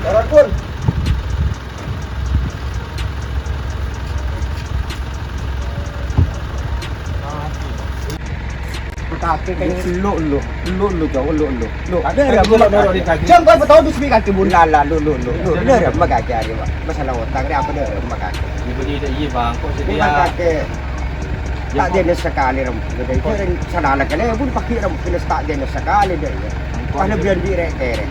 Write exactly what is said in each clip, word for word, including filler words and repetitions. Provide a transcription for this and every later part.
Ora pun. Kakè kan lo, lo, lo, lo, jauh, lo, lo, lo. Ada ada. Jang kau tahu bismi kan timbul lala, lo, lo, lo, lo. Ada ada, maka cari, Pak. Masalah utang, ada apa ada, maka. Ibu ni dah iya, Bang. Kok sih dia? Kakè. Tak dia sekali, Ram. Jadi, salah lagi, pun pakai, Ram. Kena tak dia sekali, deh, ya. Karena biar direk-kerek.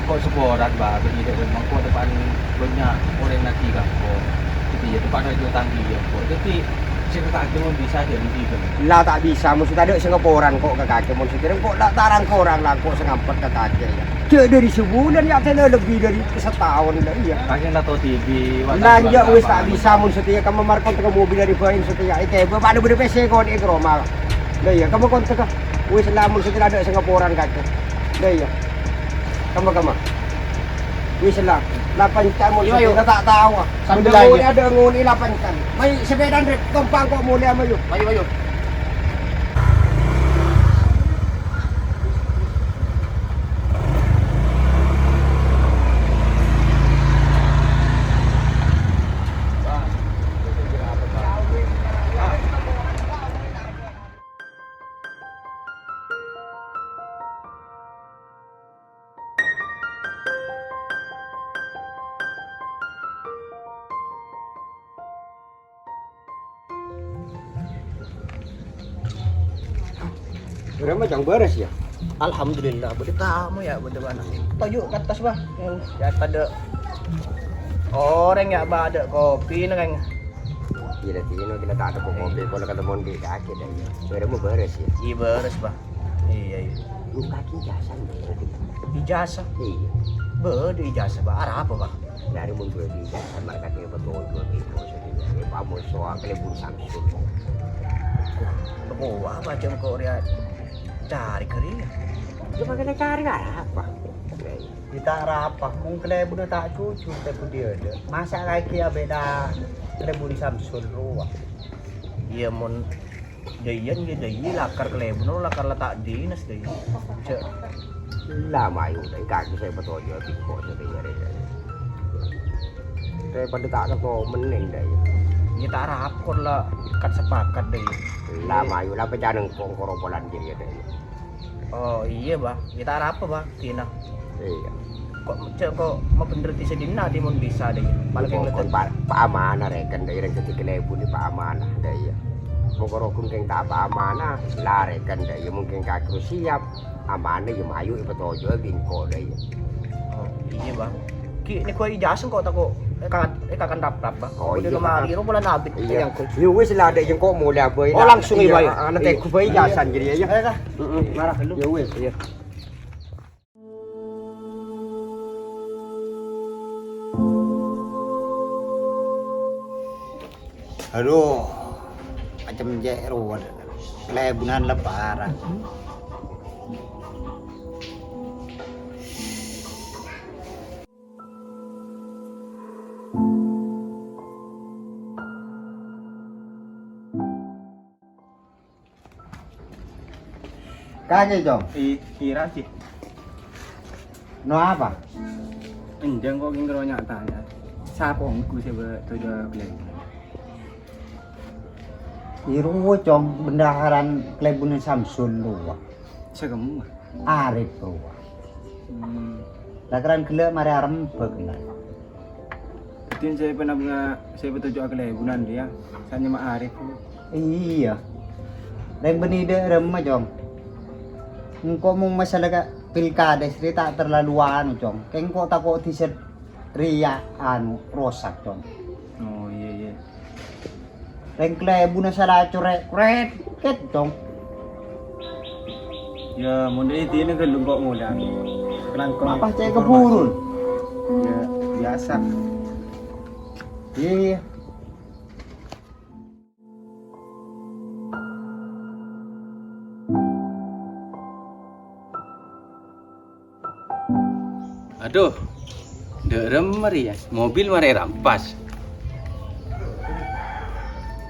Kok seporat, Bang, bânnè dâ' remma kok depan bânnya' orèng naghi ka engko'. Jadi, ya, depan raja tanggi ya, engko'. Jadi, sè kakè mon bisa jadi gitu. Lah, ta' bisa, maksud tadâ' sè ngaporan kok ka kakè, mon sè kira engko' la' tarang korang la engko' sè ngampet ka kakè, ya. Jhâ' dâri sabulân, ya, kèna lebbi dâri sataon, la, iyâ. Kakè la tao dhibi', wa-, lah, iyâ, wis ta' bisa, mon satèya ka mamar kontra mobil dâri bâ'en satèya, èkèbâ, padâ bâdâ pèssè konè'è ka roma. La, iyâ, ka ma kontra ka. Wis la, mon satèya tadâ' sè ngaporan kakè. La, iyâ. Kemma, kemma. Wis la, lapan jam. Ayo, ayo. Kita tak tahu. Sambil aja. Ada ngoni lapan jam. Mai sepeda, Rek, tompang kok mulai sama yuk. Ayo, ayo. Ora ma' jang bârâs, ya? Alhamdulillah, bâdâ tamu, ya, bâdâ bânnya'. Toju' ka attas, Bah. Ya, tadâ' orèng, ya, Bah, tadâ' kopi, neng. Gila, Tino, gila, tadâ' kopi, kalau ketemu di kaki, dah, ya. Ora ma' bârâs, ya? Iyâ, bârâs, Bah. Iyâ, iyâ. Lu kaki ijazah, Bang, berarti? Ijazah? Iyâ. Bâdâ ijazah, Bâ'. Arapa, Bâ'? Dhâri mon bâdâ ijazah, marè kadhi patoju' bi' bos, bi' bos, kalèbun Samsul. Bâ', apa jhâ' engko' rèya carè ghâriyâ? Yâ, makana carè arapa? Yâ, ta' arapa, mon kalèbunna ta' jujur, ta' budi adâ'. Masa' lagi abâ'na kalèbun Samsul rowa? Iyâ, mon Dâiyân, iyâ, dâiyâ, lakar kalèbun, lakar la ta' dinas, dâiyâ. Cè'. La mayu, dâiyâ, kakè sè patoju' bi' engko' sè dâiyâ rè. Dâiyâ padâ ta' katomen, dâiyâ. Iyâ, ta' arapa, la kat-sepakat, dâiyâ. La mayu, la pècana engko' koropolan jârèya, dâiyâ. Oh, iyâ, Bâ. Iyâ, ta' arapa, Bâ. Dina. Iyâ. Ko', cè', ko' mabhendher è dinna', dâiyâ, mon bisa, dâiyâ. Palèng Pokok pa-, paamanah, rèken, dâiyâ, rèng dâddhi kalèbun, paamanah, dâiyâ. Mokoro ghun kèng ta' paamanah, la, rèken, dâiyâ, mon kèng kakè siap, amanah, yâ, mayu, èpatoju' bi' engko', dâiyâ. Oh, iyâ, Bâ. Ki, nèko ijazah engko' tako', eh, ka-, eh, kakan rap-rap, Bâ. Oh, iyâ, kemari, Pak. Ro pola nabit, Iyâ. Yâ, wis la, dâiyâ, engko' molè abâi, Oh, la. Langsung, Iyâ, yâ, Bâ, yâ. Ah, nanti Iyâ. Ghun bâi ijazah jârèya, yâ. Iyâ, Kak. Heeh. Mara. Yâ, wis, iyâ. Adhu, macem cè' rowa. Kalèbunan la para'. Kakè, Cong. I-, ira, Ji. No apa? Enjâ' ko' kèng karo nya-tanya. Sapa ongghu sè bâ-, toju' kalèbun? Iro, Cong, bendaharan kalèbunna Samsul rowa. Sè kemma? Arif rowa. Hmm. Lakaran ghellâ' marè arembhâk, la. Dhâddhi sè pènabunga-, sè patoju' kalèbunan rèya, sè nyama Arif. Iyâ. Rèng bânnè dâ' remma, Cong. Engko' mon masalah ka pilkada sè ta' terlalu anu, Cong. Kèng engko' tako' dhisè' rèya anu, rosak, Cong. Oh, iyâ, iyâ. Rèng kalèbunna sala corè'-korè' kèt, Cong. Yâ, mon dâ' iyâ dina ghâllu engko' molè. Kelangkong Apa cè' informasi. Keburu? Yâ, biasa. Iyâ, iyâ. Adhu, dâ' remma rèya, mobil marè rampas.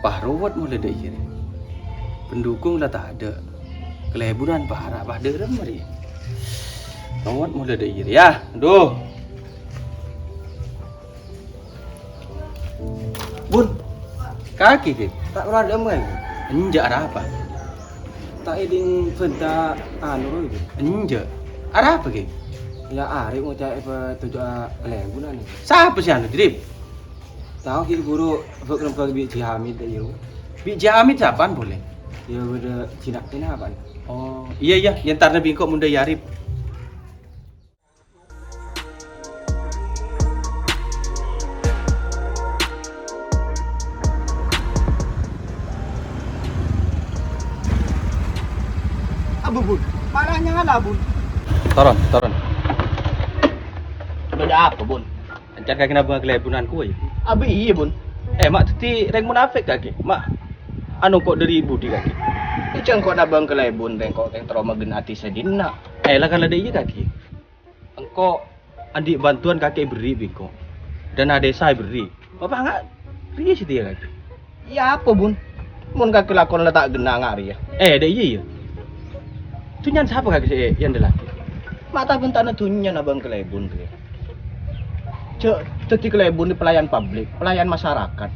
Pas rowet molè dâ' iyâ rèya. Pendukung la tadâ'. Kalèbunan para', pas dâ' remma rèya. Rowet molè dâ' iyâ rèya, adhu. Bun. Kakè, Kè? Ta' keluar dâ' emma, Kè? Enjâ', arapa? Ta' èdhing bhânta anu, Kè? Enjâ'. Arapa, Kè? Yâ, arè' ngoca' èpatoju' kalèbunan. Sapa sè anu, Drip? Tao, Kè, buru bâk-rembâk bi' Ji Hamid, yâ. Bi' Ji Hamid sapaan polè? Yâ, bâdâ jina'na apaan? Oh, iyâ, iyâ, entarna bi' engko' mon dâ' iyâ, Rip. Abu, Bun. Malah nyala, Bun. Toron, toron. Bâdâ apa, Bun? Encan kakè nabung kalèbunan kowa, yâ? Abi iyâ, Bun. Eh, ma' dhâddhi rèng munafik kakè? Ma' anu, engko' dâri budi kakè? Ijâ engko' nabung kalèbun, rèng ko' kèng terro magân ati sè dinna'. Eh, la kala dâ' iyâ kakè. Engko' andi' bantuan kakè èberri' bi' engko'. Dana desa èberri'. Bapa' nga' rèya satèya kakè. Iyâ apa, Bun? Mon kakè lakon la ta' ghenna' nga' rèya. Eh, dâ' iyâ, iyâ. Dhunnyana sapa kakè sè èandellaghi? Mata bhânta'na dhunnya nabâng kalèbun rèya. Jhâ' dhâddhi kalèbun rè pelayan publik, pelayan masyarakat.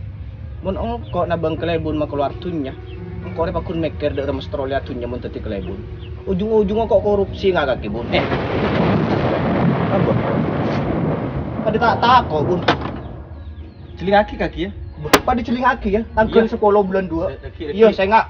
Mon engko' nabâng kalèbun makalowar dhunnya, engko' rè paggun mèkkèr dâ' remma sè terro lèyat dhunnya mon dhâddhi kalèbun. Ujung-ujungnga ko' korupsi nga' kakè, Bun. Eh. Apa? Padâ ta' tako', Bun. Jhellingngaghi kakè, yâ. Padâ jhellingngaghi, yâ. Tangghâl Iyâ. sapolo bulân dua. Eh, lagi, lagi. Iyâ, sènga'.